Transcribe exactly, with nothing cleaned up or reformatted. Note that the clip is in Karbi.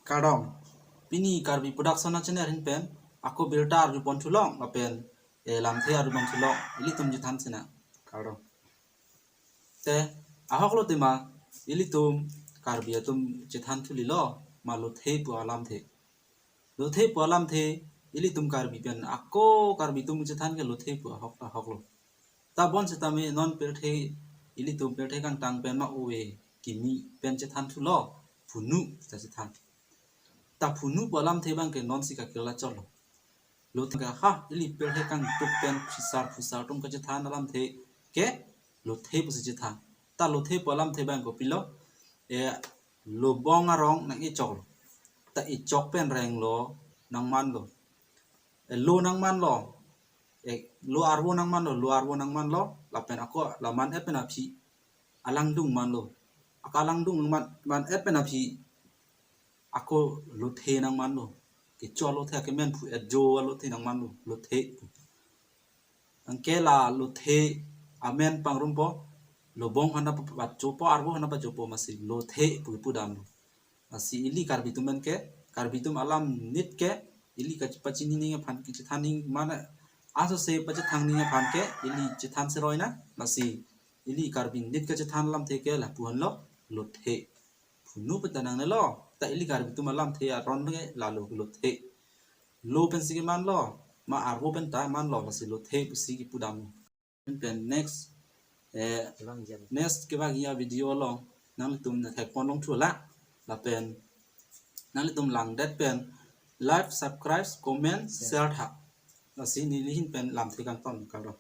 Kardom. Pini Karbi Production a-channel ahin pen ako birta arjupon thulong lapen, eh, lamthe arjupon thulong, ilitum chethan sina. Kardom. Te, ahok lo tema, ilitum Karbi atum chethan thulilo, ma lothe pu alamthe. Lothe pu alamthe, ilitum Karbi pen, ako Karbi atum chethan ke lothe pu ahok ahok lo. Ta bonsitame non pirthe, ilitum pirthe kangtang pen ma ove kimi pen chethan thulo, phunu ta chethan. Ta phunu pu alamthe abang ke nonsi kakirla cholo. Lothe ke ha, ili pirthe kangtuk pen phisar phusar atum kachethan alamthe ke lothe pusi chethan. Ta lothe pu alamthe abang kopilo, eh, lobong arong nang-echok lo. Ta echok pen renglo nangmanlo. Eh, lo nangmanlo. Eh, lo arvo nangmanlo, lo arvo nangmanlo. Lapen ako la man-et pen aphi alangdung manlo. Ako alangdung man, man-et pen aphi ako lothe nangmanlo. Kecho lothe, akemen phu-et jo lothe nangmanlo, lothe. Anke la lothe amen pangrumpo, lobong aphan ta pachopo, arvo aphan ta pachopo, masi lothe pu pudamlo. Lasi ili Karbi atum pen ke, Karbi atum alam nit ke, ili kachepachini ning aphan, kachethan ning mana, aso se pachethan ning aphan ke, ili chethan seroi na, lasi ili Karbi nit kachethan alamthe ke lapu-an lo, lothe. Phunu pu ta nangnelo, ta ili Karbi atum alamthe aron ke lalo lothe. Lo pensi kemanlo, ma arvo pen ta manlo, lasi lothe pusi kipudam. Pen next, eh, next kevangji a-video along nanglitum nangthekpon longthu la, lapen nanglitum langdet pen like, subscribe, comment, share tha. Lasi neli ahin pen lamthe kangton, kardom.